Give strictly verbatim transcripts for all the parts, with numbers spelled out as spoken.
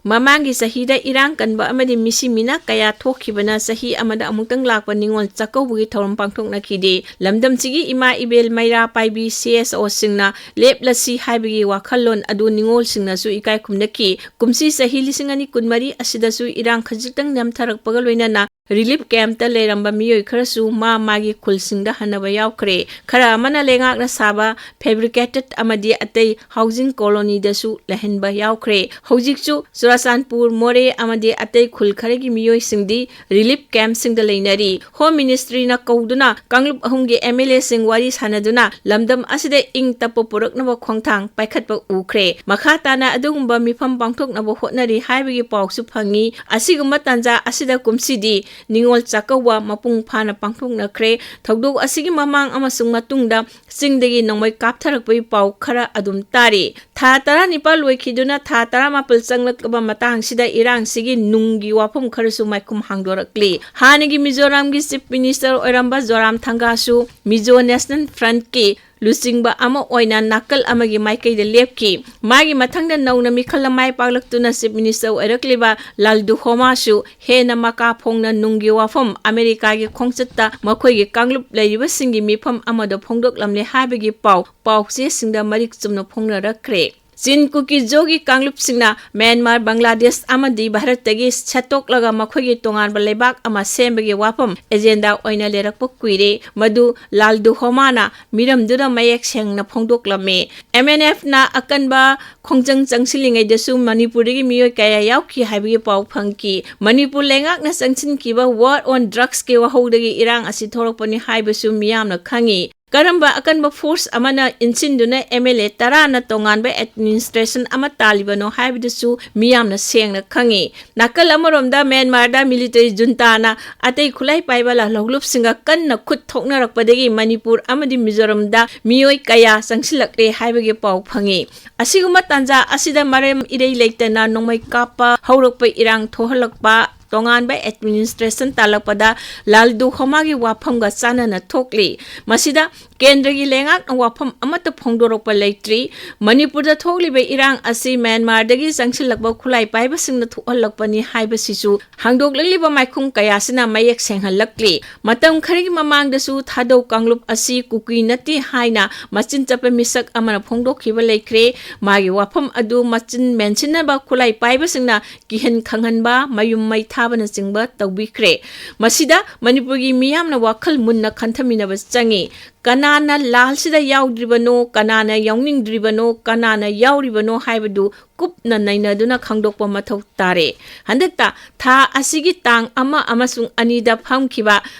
ꯃꯃꯥꯡꯒꯤ ꯆꯍꯤꯗ ꯏꯔꯥꯡ ꯀꯟꯕ ꯑꯃꯗꯤ ꯃꯤꯁꯤ ꯃꯤꯅ ꯀꯌꯥ ꯊꯣꯛꯈꯤꯕꯅ ꯆꯍꯤ ꯑꯃꯗ ꯑꯃꯨꯛꯇꯪ ꯂꯥꯛꯄ ꯅꯤꯉꯣꯜ ꯆꯥꯛꯀꯧꯕꯒꯤ ꯊꯧꯔꯝ ꯄꯥꯡꯊꯣꯛꯅꯈꯤꯗꯦ꯫ ꯂꯝꯗꯝꯁꯤꯒꯤ ꯏꯃꯥ ꯏꯕꯦꯜ ꯃꯩꯔꯥ ꯄꯥꯏꯕꯤ ꯁꯤ ꯑꯦꯁ ꯑꯣꯁꯤꯡꯅ ꯂꯦꯞꯂꯁꯤ ꯍꯥꯏꯕꯒꯤ ꯋꯥꯈꯜꯂꯣꯟ ꯑꯗꯨ ꯅꯤꯉꯣꯜꯁꯤꯡꯅꯁꯨ ꯏꯀꯥꯏ ꯈꯨꯝꯅꯈꯤ꯫ ꯀꯨꯝꯁꯤ ꯆꯍꯤ ꯂꯤꯁꯤꯡ ꯑꯅꯤ ꯀꯨꯟꯃꯔꯤ ꯑꯁꯤꯗꯁꯨ ꯏꯔꯥꯡ ꯈꯖꯤꯛꯇꯪ ꯅꯦꯝꯊꯔꯛꯄꯒ ꯂꯣꯏꯅꯅ ꯔꯤꯂꯤꯐ ꯀꯦꯝꯞꯇ ꯂꯩꯔꯝꯕ ꯃꯤꯑꯣꯏ ꯈꯔꯁꯨ ꯃꯥ ꯃꯥꯒꯤ ꯈꯨꯜꯁꯤꯡꯗ ꯍꯟꯅꯕ ꯌꯥꯎꯈ꯭ꯔꯦ꯫ ꯈꯔ ꯑꯃꯅ ꯂꯩꯉꯥꯛꯅ ꯁꯥꯕ ꯐꯦꯕ꯭ꯔꯤꯀꯦꯇꯦꯠ ꯑꯃꯗꯤ ꯑꯇꯩ ꯍꯥꯎꯖꯤꯡ ꯀꯣꯂꯣꯅꯤꯗꯁꯨ ꯂꯩꯍꯟꯕ ꯌꯥꯎꯈ꯭ꯔꯦ꯫ ꯍꯧꯖꯤꯛꯁꯨ ꯆꯨꯔꯥꯆꯥꯟꯄꯨꯔ, ꯃꯣꯔꯦ ꯑꯃꯗꯤ ꯑꯇꯩ ꯈꯨꯜ ꯈꯔꯒꯤ ꯃꯤꯑꯣꯏꯁꯤꯡꯗꯤ ꯔꯤꯂꯤꯐ ꯀꯦꯝꯞꯁꯤꯡꯗ ꯂꯩꯅꯔꯤ꯫ ꯍꯣꯝ ꯃꯤꯅꯤꯁꯇ꯭ꯔꯤꯅ ꯀꯧꯗꯨꯅ ꯀꯥꯡꯂꯨꯞ ꯑꯍꯨꯝꯒꯤ ꯑꯦꯝ ꯑꯦꯜ ꯑꯦꯁꯤꯡ ꯋꯥꯔꯤ ꯁꯥꯟꯅꯗꯨꯅ ꯂꯝꯗꯝ ꯑꯁꯤꯗ ꯏꯪ ꯇꯞꯄ ꯄꯨꯔꯛꯅꯕ ꯈꯣꯡꯊꯥꯡ ꯄꯥꯏꯈꯠꯄ ꯎꯈ꯭ꯔꯦ꯫ ꯃꯈꯥ ꯇꯥꯅ ꯑꯗꯨꯒꯨꯝꯕ ꯃꯤꯐꯝ ꯄꯥꯡꯊꯣꯛꯅꯕ ꯍꯣꯠꯅꯔꯤ ꯍꯥꯏꯕꯒꯤ ꯄꯥꯎꯁꯨ ꯐꯪꯉꯤ꯫ ꯑꯁꯤꯒꯨꯝꯕ ꯇꯥꯟꯖꯥ ꯑꯁꯤꯗ ꯀꯨꯝꯁꯤꯗꯤ ꯅꯤꯉꯣꯜ ꯆꯥꯛꯀꯧꯕ ꯃꯄꯨꯡ ꯐꯥꯅ ꯄꯥꯡꯊꯣꯛꯅꯈ꯭ꯔꯦ꯫ ꯊꯧꯗꯣꯛ ꯑꯁꯤꯒꯤ ꯃꯃꯥꯡ ꯑꯃꯁꯨꯡ ꯃꯇꯨꯡꯗ ꯆꯤꯡꯗꯒꯤ ꯅꯣꯡꯃꯩ ꯀꯥꯞꯊꯔꯛꯄꯒꯤ ꯄꯥꯎ ꯈꯔ ꯑꯗꯨꯝ ꯇꯥꯔꯤ꯫ ꯊꯥ ꯇꯔꯥꯅꯤꯄꯥꯜ ꯂꯣꯏꯈꯤꯗꯨꯅ ꯊꯥ ꯇꯔꯥꯃꯥꯄꯜ ꯆꯪꯂꯛꯂꯕ ꯃꯇꯥꯡꯁꯤꯗ ꯏꯔꯥꯡꯁꯤꯒꯤ ꯅꯨꯡꯒꯤ ꯋꯥꯐꯝ ꯈꯔꯁꯨ ꯃꯥꯏꯈꯨꯝ ꯍꯥꯡꯗꯣꯔꯛꯂꯤ꯫ ꯍꯥꯟꯅꯒꯤ ꯃꯤꯖꯣꯔꯥꯝꯒꯤ ꯆꯤꯐ ꯃꯤꯅꯤꯁꯇꯔ ꯑꯣꯏꯔꯝꯕ ꯖꯣꯔꯥꯝ ꯊꯪꯒꯥꯁꯨ ꯃꯤꯖꯣ ꯅꯦꯁꯅꯦꯜ ꯐ꯭ꯔꯟꯠꯀꯤ ꯂꯨꯆꯤꯡꯕ ꯑꯃ ꯑꯣꯏꯅ ꯅꯥꯀꯜ ꯑꯃꯒꯤ ꯃꯥꯏꯀꯩꯗ ꯂꯦꯞꯈꯤ꯫ ꯃꯥꯒꯤ ꯃꯊꯪꯗ ꯅꯧꯅ ꯃꯤꯈꯜ ꯑꯃ ꯃꯥꯏ ꯄꯥꯛꯂꯛꯇꯨꯅ ꯆꯤꯐ ꯃꯤꯅꯤꯁꯇꯔ ꯑꯣꯏꯔꯛꯂꯤꯕ ꯂꯥꯜꯗꯨꯍꯣꯃꯥꯁꯨ ꯍꯦꯟꯅ ꯃꯀꯥ ꯐꯣꯡꯅ ꯅꯨꯡꯒꯤ ꯋꯥꯐꯝ ꯑꯃꯦꯔꯤꯀꯥꯒꯤ ꯈꯣꯡꯆꯠꯇ ꯃꯈꯣꯏꯒꯤ ꯀꯥꯡꯂꯨꯞ ꯂꯩꯔꯤꯕꯁꯤꯡꯒꯤ ꯃꯤꯐꯝ ꯑꯃꯗ ꯐꯣꯡꯗꯣꯛꯂꯝꯂꯦ ꯍꯥꯏꯕꯒꯤ ꯄꯥꯎ ꯄꯥꯎꯆꯦꯁꯤꯡꯗ ꯃꯔꯤꯛ ꯆꯨꯝꯅ ꯐꯣꯡꯅꯔꯛꯈ꯭ꯔꯦ꯫ ꯆꯤꯟ ꯀꯨꯀꯤ ꯖꯣꯒꯤ ꯀꯥꯡꯂꯨꯞꯁꯤꯡꯅ ꯃ꯭ꯌꯥꯟꯃꯥꯔ, ꯕꯪꯒ꯭ꯂꯥꯗꯦꯁ ꯑꯃꯗꯤ ꯚꯥꯔꯠꯇꯒꯤ ꯁꯦꯠꯇꯣꯛꯂꯒ ꯃꯈꯣꯏꯒꯤ ꯇꯣꯉꯥꯟꯕ ꯂꯩꯕꯥꯛ ꯑꯃ ꯁꯦꯝꯕꯒꯤ ꯋꯥꯐꯝ ꯑꯦꯖꯦꯟꯗꯥ ꯑꯣꯏꯅ ꯂꯩꯔꯛꯄ ꯀꯨꯏꯔꯦ꯫ ꯃꯗꯨ ꯂꯥꯜꯗꯨꯍꯣꯃꯥꯅ ꯃꯤꯔꯝꯗꯨꯗ ꯃꯌꯦꯛ ꯁꯦꯡꯅ ꯐꯣꯡꯗꯣꯛꯂꯝꯃꯤ꯫ ꯑꯦꯝ ꯑꯦꯟ ꯑꯦꯐꯅ ꯑꯀꯟꯕ ꯈꯣꯡꯖꯪ ꯆꯪꯁꯤꯜꯂꯤꯉꯩꯗꯁꯨ ꯃꯅꯤꯄꯨꯔꯗꯒꯤ ꯃꯤꯑꯣꯏ ꯀꯌꯥ ꯌꯥꯎꯈꯤ ꯍꯥꯏꯕꯒꯤ ꯄꯥꯎ ꯐꯪꯈꯤ꯫ ꯃꯅꯤꯄꯨꯔ ꯂꯩꯉꯥꯛꯅ ꯆꯪꯁꯤꯟꯈꯤꯕ War on Drugsꯀꯤ ꯋꯥꯍꯧꯗꯒꯤ ꯏꯔꯥꯡ ꯑꯁꯤ ꯊꯣꯛꯂꯛꯄꯅꯤ ꯍꯥꯏꯕꯁꯨ ꯃꯤꯌꯥꯝꯅ ꯈꯪꯉꯤ꯫ ꯀꯔꯝꯕ ꯑꯀꯟꯕ ꯐꯣꯔꯁ ꯑꯃꯅ ꯏꯟꯁꯤꯟꯗꯨꯅ ꯑꯦꯝ ꯑꯦꯜ ꯑꯦ ꯇꯔꯥꯅ ꯇꯣꯉꯥꯟꯕ ꯑꯦꯗꯃꯤꯅꯤꯁꯇ꯭ꯔꯦꯁꯟ ꯑꯃ ꯇꯥꯜꯂꯤꯕꯅꯣ ꯍꯥꯏꯕꯗꯨꯁꯨ ꯃꯤꯌꯥꯝꯅ ꯁꯦꯡꯅ ꯈꯪꯉꯤ꯫ ꯅꯥꯀꯜ ꯑꯃꯔꯣꯝꯗ ꯃ꯭ꯌꯥꯟꯃꯥꯔꯗ ꯃꯤꯂꯤꯇꯔꯤ ꯖꯨꯟꯇꯥꯅ ꯑꯇꯩ ꯈꯨꯠꯂꯥꯏ ꯄꯥꯏꯕ ꯂꯥꯜꯍꯧꯂꯨꯞꯁꯤꯡꯒ ꯀꯟꯅ ꯈꯨꯠ ꯊꯣꯛꯅꯔꯛꯄꯗꯒꯤ ꯃꯅꯤꯄꯨꯔ ꯑꯃꯗꯤ ꯃꯤꯖꯣꯔꯥꯝꯗ ꯃꯤꯑꯣꯏ ꯀꯌꯥ ꯆꯪꯁꯤꯜꯂꯛꯂꯦ ꯍꯥꯏꯕꯒꯤ ꯄꯥꯎ ꯐꯪꯉꯤ꯫ ꯑꯁꯤꯒꯨꯝꯕ ꯇꯥꯟꯖꯥ ꯑꯁꯤꯗ ꯃꯔꯝ ꯏꯔꯩ ꯂꯩꯇꯅ ꯅꯣꯡꯃꯩ ꯀꯥꯞꯄ ꯍꯧꯔꯛꯄ, ꯏꯔꯥꯡ ꯊꯣꯛꯍꯜꯂꯛꯄ, ꯇꯣꯉꯥꯟꯕ ꯑꯦꯗꯃꯤꯅꯤꯁꯇ꯭ꯔꯦꯁꯟ ꯇꯥꯜꯂꯛꯄꯗ ꯂꯥꯜꯗꯨ ꯍꯣꯃꯥꯒꯤ ꯋꯥꯐꯝꯒ ꯆꯥꯟꯅꯅ ꯊꯣꯛꯂꯤ꯫ ꯃꯁꯤꯗ ꯀꯦꯟꯗ꯭ꯔꯒꯤ ꯂꯩꯉꯥꯛꯅ ꯋꯥꯐꯝ ꯑꯃꯠꯇ ꯐꯣꯡꯗꯣꯔꯛꯄ ꯂꯩꯇ꯭ꯔꯤ꯫ ꯃꯅꯤꯄꯨꯔꯗ ꯊꯣꯛꯂꯤꯕ ꯏꯔꯥꯡ ꯑꯁꯤ ꯃ꯭ꯌꯥꯟꯃꯥꯔꯗꯒꯤ ꯆꯪꯁꯤꯜꯂꯛꯄ ꯈꯨꯠꯂꯥꯏ ꯄꯥꯏꯕꯁꯤꯡꯅ ꯊꯣꯛꯍꯜꯂꯛꯄꯅꯤ ꯍꯥꯏꯕꯁꯤꯁꯨ ꯍꯥꯡꯗꯣꯛꯂꯛꯂꯤꯕ ꯃꯥꯏꯈꯨꯝ ꯀꯌꯥꯁꯤꯅ ꯃꯌꯦꯛ ꯁꯦꯡꯍꯜꯂꯛꯂꯤ꯫ ꯃꯇꯝ ꯈꯔꯒꯤ ꯃꯃꯥꯡꯗꯁꯨ ꯊꯥꯗꯧ ꯀꯥꯡꯂꯨꯞ ꯑꯁꯤ ꯀꯨꯀꯤ ꯅꯠꯇꯦ ꯍꯥꯏꯅ ꯃꯆꯤꯟ ꯆꯠꯄ ꯃꯤꯁꯛ ꯑꯃꯅ ꯐꯣꯡꯗꯣꯛꯈꯤꯕ ꯂꯩꯈ꯭ꯔꯦ꯫ ꯃꯥꯒꯤ ꯋꯥꯐꯝ ꯑꯗꯨ ꯃꯆꯤꯟ ꯃꯦꯟꯁꯤꯟꯅꯕ ꯈꯨꯠꯂꯥꯏ ꯄꯥꯏꯕꯁꯤꯡꯅ ꯀꯤꯍꯟ ꯈꯪꯍꯟꯕ, ꯃꯌꯨꯝ ꯃꯩ ꯊꯥꯕꯅꯆꯤꯡꯕ ꯇꯧꯕꯤꯈ꯭ꯔꯦ꯫ ꯃꯁꯤꯗ ꯃꯅꯤꯄꯨꯔꯒꯤ ꯃꯤꯌꯥꯝꯅ ꯋꯥꯈꯜ ꯃꯨꯟꯅ ꯈꯟꯊꯃꯤꯟꯅꯕ ꯆꯪꯏ꯫ ꯀꯅꯥꯅ ꯂꯥꯜꯁꯤꯗ ꯌꯥꯎꯗ꯭ꯔꯤꯕꯅꯣ, ꯀꯅꯥꯅ ꯌꯥꯎꯅꯤꯡꯗ꯭ꯔꯤꯕꯅꯣ, ꯀꯅꯥꯅ ꯌꯥꯎꯔꯤꯕꯅꯣ ꯍꯥꯏꯕꯗꯨ ꯀꯨꯞꯅ ꯅꯩꯅꯗꯨꯅ ꯈꯪꯗꯣꯛꯄ ꯃꯊꯧ ꯇꯥꯔꯦ꯫ ꯍꯟꯗꯛꯇ ꯊꯥ ꯑꯁꯤꯒꯤ ꯇꯥꯡ ꯑꯃ ꯑꯃꯁꯨꯡ ꯑꯅꯤꯗ ꯐꯝꯈꯤꯕ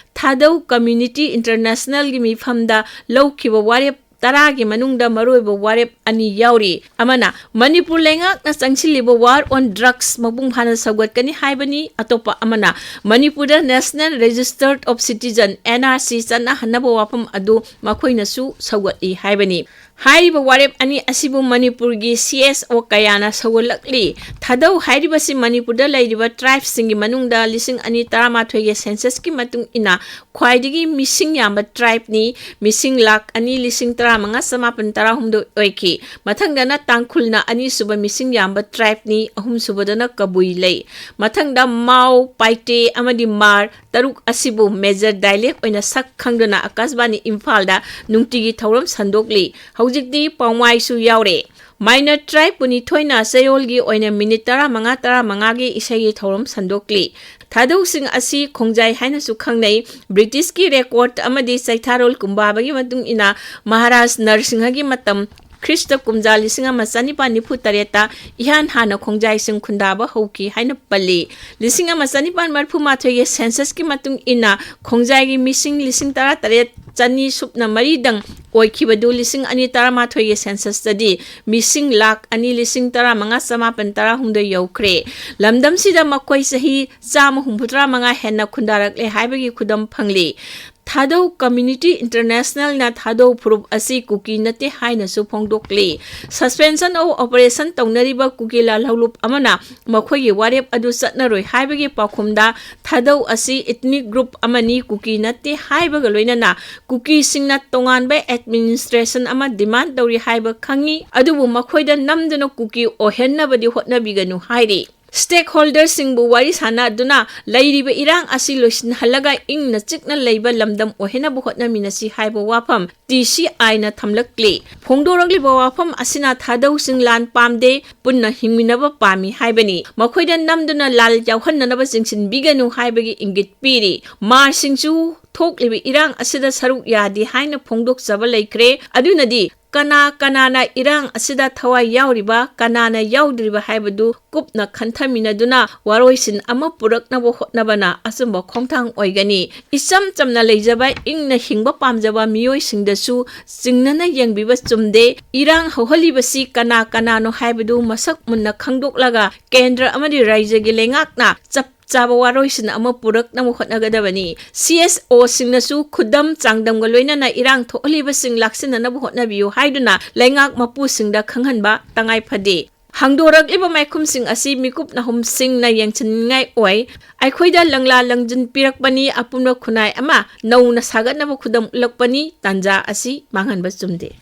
ꯊꯥꯗꯧ ꯀꯝꯃ꯭ꯌꯨꯅꯤꯇꯤ ꯏꯟꯇꯔꯅꯦꯁꯅꯦꯜꯒꯤ ꯃꯤꯐꯝꯗ ꯂꯧꯈꯤꯕ ꯋꯥꯔꯦꯞ ꯇꯔꯥꯒꯤ ꯃꯅꯨꯡꯗ ꯃꯔꯨꯑꯣꯏꯕ ꯋꯥꯔꯦꯞ ꯑꯅꯤ ꯌꯥꯎꯔꯤ꯫ ꯑꯃꯅ ꯃꯅꯤꯄꯨꯔ ꯂꯩꯉꯥꯛꯅ ꯆꯪꯁꯤꯜꯂꯤꯕ war on drugs ꯃꯄꯨꯡ ꯐꯥꯅ ꯁꯧꯒꯠꯀꯅꯤ ꯍꯥꯏꯕꯅꯤ, ꯑꯇꯣꯞꯄ ꯑꯃꯅ ꯃꯅꯤꯄꯨꯔꯗ National Registered of Citizen, N R C, ꯆꯠꯅꯍꯟꯅꯕ ꯋꯥꯐꯝ ꯑꯗꯨ ꯃꯈꯣꯏꯅꯁꯨ ꯁꯧꯒꯠꯂꯤ ꯍꯥꯏꯕꯅꯤ꯫ ꯍꯥꯏꯔꯤꯕ ꯋꯥꯔꯦꯞ ꯑꯅꯤ ꯑꯁꯤꯕꯨ ꯃꯅꯤꯄꯨꯔꯒꯤ C S O ꯀꯌꯥꯅ ꯁꯧꯒꯠꯂꯛꯂꯤ꯫ ꯊꯥꯗꯧ ꯍꯥꯏꯔꯤꯕꯁꯤ ꯃꯅꯤꯄꯨꯔꯗ ꯂꯩꯔꯤꯕ ꯇ꯭ꯔꯥꯏꯕꯁꯤꯡꯒꯤ ꯃꯅꯨꯡꯗ ꯂꯤꯁꯤꯡ ꯑꯅꯤ ꯇꯔꯥꯃꯥꯊꯣꯏꯒꯤ ꯁꯦꯟꯁꯁꯀꯤ ꯃꯇꯨꯡ ꯏꯟꯅ ꯈ꯭ꯋꯥꯏꯗꯒꯤ ꯃꯤꯁꯤꯡ ꯌꯥꯝꯕ ꯇ꯭ꯔꯥꯏꯕꯅꯤ꯫ ꯃꯤꯁꯤꯡ ꯂꯥꯈ ꯑꯅꯤ ꯂꯤꯁꯤꯡ ꯇꯔꯥꯃꯉꯥ ꯆꯃꯥꯄꯟ ꯇꯔꯥꯍꯨꯝꯗꯣꯏ ꯑꯣꯏꯈꯤ꯫ ꯃꯊꯪꯗꯅ ꯇꯥꯡꯈꯨꯜꯅ ꯑꯅꯤꯁꯨꯕ ꯃꯤꯁꯤꯡ ꯌꯥꯝꯕ ꯇ꯭ꯔꯥꯏꯕꯅꯤ, ꯑꯍꯨꯝꯁꯨꯕꯗꯅ ꯀꯕꯨꯏ ꯂꯩ꯫ ꯃꯊꯪꯗ ꯃꯥꯎ, ꯄꯥꯏꯇꯦ ꯑꯃꯗꯤ ꯃꯥꯔ ꯇꯔꯨꯛ ꯑꯁꯤꯕꯨ ꯃꯦꯖꯔ ꯗꯥꯏꯂꯦꯛ ꯑꯣꯏꯅ ꯁꯛ ꯈꯪꯗꯨꯅ ꯑꯀꯥꯁꯕꯥꯅꯤ ꯏꯝꯐꯥꯜꯗ ꯅꯨꯡꯇꯤꯒꯤ ꯊꯧꯔꯝ ꯁꯟꯗꯣꯛꯂꯤ꯫ ꯍꯧꯖꯤꯛꯇꯤ ꯄꯥꯎꯃꯥꯏꯁꯨ ꯌꯥꯎꯔꯦ꯫ ꯃꯥꯏꯅꯔ ꯇ꯭ꯔꯥꯏꯕ ꯀꯨꯟꯅꯤꯊꯣꯏꯅ ꯆꯌꯣꯜꯒꯤ ꯑꯣꯏꯅ ꯃꯤꯅꯤꯠ ꯇꯔꯥꯃꯉꯥ ꯇꯔꯥꯃꯉꯥꯒꯤ ꯏꯁꯩꯒꯤ ꯊꯧꯔꯝ ꯁꯟꯗꯣꯛꯂꯤ꯫ ꯊꯥꯗꯧꯁꯤꯡ ꯑꯁꯤ ꯈꯣꯡꯖꯥꯏ ꯍꯥꯏꯅꯁꯨ ꯈꯪꯅꯩ꯫ ꯕ꯭ꯔꯤꯇꯤꯁꯀꯤ ꯔꯦꯀꯣꯔꯗ ꯑꯃꯗꯤ ꯆꯩꯊꯥꯔꯣꯜ ꯀꯨꯝꯕꯥꯕꯒꯤ ꯃꯇꯨꯡ ꯏꯟꯅ ꯃꯍꯥꯔꯥꯖ ꯅꯔꯁꯤꯡꯍꯒꯤ ꯃꯇꯝ ꯈ꯭ꯔꯤꯁꯇ ꯀꯨꯝꯖꯥ ꯂꯤꯁꯤꯡ ꯑꯃ ꯆꯅꯤꯄꯥꯟ ꯅꯤꯐꯨ ꯇꯔꯦꯠꯇ ꯏꯍꯥꯟ ꯍꯥꯟꯅ ꯈꯣꯡꯖꯥꯏꯁꯤꯡ ꯈꯨꯟꯗꯥꯕ ꯍꯧꯈꯤ ꯍꯥꯏꯅ ꯄꯜꯂꯤ꯫ ꯂꯤꯁꯤꯡ ꯑꯃ ꯆꯅꯤꯄꯥꯟ ꯃꯔꯤꯐꯨ ꯃꯥꯊꯣꯏꯒꯤ ꯁꯦꯟꯁꯁꯀꯤ ꯃꯇꯨꯡ ꯏꯟꯅ ꯈꯣꯡꯖꯥꯏꯒꯤ ꯃꯤꯁꯤꯡ ꯂꯤꯁꯤꯡ ꯇꯔꯥ ꯇꯔꯦꯠ ꯆꯅꯤ ꯁꯨꯞꯅ ꯃꯔꯤꯗꯪ ꯑꯣꯏꯈꯤꯕꯗꯨ ꯂꯤꯁꯤꯡ ꯑꯅꯤ ꯇꯔꯥꯃꯥꯊꯣꯏꯒꯤ ꯁꯦꯟꯁꯁꯇꯗꯤ ꯃꯤꯁꯤꯡ ꯂꯥꯈ ꯑꯅꯤ ꯂꯤꯁꯤꯡ ꯇꯔꯥꯃꯉꯥ ꯆꯃꯥꯄꯟ ꯇꯔꯥꯍꯨꯝꯗꯣꯏ ꯌꯧꯈ꯭ꯔꯦ꯫ ꯂꯝꯗꯝꯁꯤꯗ ꯃꯈꯣꯏ ꯆꯍꯤ ꯆꯥꯝꯃ ꯍꯨꯝꯐꯨꯇꯔꯥ ꯃꯉꯥ ꯍꯦꯟꯅ ꯈꯨꯟꯗꯥꯔꯛꯂꯦ ꯍꯥꯏꯕꯒꯤ ꯈꯨꯗꯝ ꯐꯪꯂꯤ꯫ ꯊꯥꯗꯧ Community Internationalꯅ ꯊꯥꯗꯧ ꯐꯨꯔꯨꯞ ꯑꯁꯤ ꯀꯨꯀꯤ ꯅꯠꯇꯦ ꯍꯥꯏꯅꯁꯨ ꯐꯣꯡꯗꯣꯛꯂꯤ꯫ Suspension of Operation ꯇꯧꯅꯔꯤꯕ ꯀꯨꯀꯤ ꯂꯥꯜꯍꯧꯂꯨꯞ ꯑꯃꯅ ꯃꯈꯣꯏꯒꯤ ꯋꯥꯔꯦꯞ ꯑꯗꯨ ꯆꯠꯅꯔꯣꯏ ꯍꯥꯏꯕꯒꯤ ꯄꯥꯎꯈꯨꯝꯗ, ꯊꯥꯗꯧ ꯑꯁꯤ ethnic group ꯑꯃꯅꯤ, ꯀꯨꯀꯤ ꯅꯠꯇꯦ ꯍꯥꯏꯕꯒ ꯂꯣꯏꯅꯅ ꯀꯨꯀꯤꯁꯤꯡꯅ ꯇꯣꯉꯥꯟꯕ administration ꯑꯃ demand ꯇꯧꯔꯤ ꯍꯥꯏꯕ ꯈꯪꯉꯤ, ꯑꯗꯨꯕꯨ ꯃꯈꯣꯏꯗ ꯅꯝꯗꯨꯅ ꯀꯨꯀꯤ ꯑꯣꯏꯍꯟꯅꯕꯗꯤ ꯍꯣꯠꯅꯕꯤꯒꯅꯨ ꯍꯥꯏꯔꯤ꯫ Stakeholderꯁꯤꯡꯕꯨ ꯋꯥꯔꯤ ꯁꯥꯅꯗꯨꯅ ꯂꯩꯔꯤꯕ ꯏꯔꯥꯡ ꯑꯁꯤ ꯂꯣꯏꯁꯤꯟꯍꯜꯂꯒ ꯏꯪꯅ ꯆꯤꯛꯅ ꯂꯩꯕ ꯂꯝꯗꯝ ꯑꯣꯏꯍꯟꯅꯕ ꯍꯣꯠꯅꯃꯤꯟꯅꯁꯤ ꯍꯥꯏꯕ ꯋꯥꯐꯝ TCIꯅ ꯊꯝꯂꯛꯂꯤ꯫ ꯐꯣꯡꯗꯣꯔꯛꯂꯤꯕ ꯋꯥꯐꯝ ꯑꯁꯤꯅ ꯊꯥꯗꯧꯁꯤꯡ ꯂꯥꯟ ꯄꯥꯝꯗꯦ, ꯄꯨꯟꯅ ꯍꯤꯡꯃꯤꯟꯅꯕ ꯄꯥꯝꯃꯤ ꯍꯥꯏꯕꯅꯤ꯫ ꯃꯈꯣꯏꯗ ꯅꯝꯗꯨꯅ ꯂꯥꯜ ꯌꯥꯎꯍꯟꯅꯅꯕ ꯆꯤꯡꯁꯤꯟꯕꯤꯒꯅꯨ ꯍꯥꯏꯕꯒꯤ ꯏꯪꯒꯤꯠ ꯄꯤꯔꯤ꯫ ꯃꯥꯔꯁꯤꯡꯁꯨ ꯊꯣꯛꯂꯤꯕ ꯏꯔꯥꯡ ꯑꯁꯤꯗ ꯁꯔꯨꯛ ꯌꯥꯗꯦ ꯍꯥꯏꯅ ꯐꯣꯡꯗꯣꯛꯆꯕ ꯂꯩꯈ꯭ꯔꯦ꯫ ꯑꯗꯨꯅꯗꯤ ꯀꯅꯥ ꯀꯅꯥꯅ ꯏꯔꯥꯡ ꯑꯁꯤꯗ ꯊꯋꯥꯏ ꯌꯥꯎꯔꯤꯕ, ꯀꯅꯥꯅ ꯌꯥꯎꯗ꯭ꯔꯤꯕ ꯍꯥꯏꯕꯗꯨ ꯀꯨꯞꯅ ꯈꯟꯊꯃꯤꯟꯅꯗꯨꯅ ꯋꯥꯔꯣꯏꯁꯤꯟ ꯑꯃ ꯄꯨꯔꯛꯅꯕ ꯍꯣꯠꯅꯕꯅ ꯑꯆꯨꯝꯕ ꯈꯣꯡꯊꯥꯡ ꯑꯣꯏꯒꯅꯤ꯫ ꯏꯆꯝ ꯆꯝꯅ ꯂꯩꯖꯕ, ꯏꯪꯅ ꯍꯤꯡꯕ ꯄꯥꯝꯖꯕ ꯃꯤꯑꯣꯏꯁꯤꯡꯗꯁꯨ ꯆꯤꯡꯅꯅ ꯌꯦꯡꯕꯤꯕ ꯆꯨꯝꯗꯦ꯫ ꯏꯔꯥꯡ ꯍꯧꯍꯜꯂꯤꯕꯁꯤ ꯀꯅꯥ ꯀꯅꯥꯅꯣ ꯍꯥꯏꯕꯗꯨ ꯃꯁꯛ ꯃꯨꯟꯅ ꯈꯪꯗꯣꯛꯂꯒ ꯀꯦꯟꯗ꯭ꯔ ꯑꯃꯗꯤ ꯔꯥꯏꯖ꯭ꯌꯒꯤ ꯂꯩꯉꯥꯛꯅ ꯆꯞ ꯆꯥꯕ ꯋꯥꯔꯣꯏꯁꯤꯟ ꯑꯃ ꯄꯨꯔꯛꯅꯕ ꯍꯣꯠꯅꯒꯗꯕꯅꯤ꯫ CSOꯁꯤꯡꯅꯁꯨ ꯈꯨꯗꯝ ꯆꯥꯡꯗꯝꯒ ꯂꯣꯏꯅꯅ ꯏꯔꯥꯡ ꯊꯣꯛꯍꯜꯂꯤꯕꯁꯤꯡ ꯂꯥꯛꯁꯤꯟꯅꯅꯕ ꯍꯣꯠꯅꯕꯤꯌꯨ ꯍꯥꯏꯗꯨꯅ ꯂꯩꯉꯥꯛ ꯃꯄꯨꯁꯤꯡꯗ ꯈꯪꯍꯟꯕ ꯇꯉꯥꯏ ꯐꯗꯦ꯫ ꯍꯥꯡꯗꯣꯔꯛꯂꯤꯕ ꯃꯥꯏꯈꯨꯝꯁꯤꯡ ꯑꯁꯤ ꯃꯤꯀꯨꯞ ꯅꯍꯨꯝꯁꯤꯡꯅ ꯌꯦꯡꯁꯤꯟꯅꯤꯡꯉꯥꯏ ꯑꯣꯏ꯫ ꯑꯩꯈꯣꯏꯗ ꯂꯪꯂꯥ ꯂꯪꯖꯤꯟ ꯄꯤꯔꯛꯄꯅꯤ, ꯑꯄꯨꯟꯕ ꯈꯨꯟꯅꯥꯏ ꯑꯃ ꯅꯧꯅ ꯁꯥꯒꯠꯅꯕ ꯈꯨꯗꯝ ꯎꯠꯂꯛꯄꯅꯤ, ꯇꯥꯟꯖꯥ ꯑꯁꯤ ꯃꯥꯡꯍꯟꯕ ꯆꯨꯝꯗꯦ꯫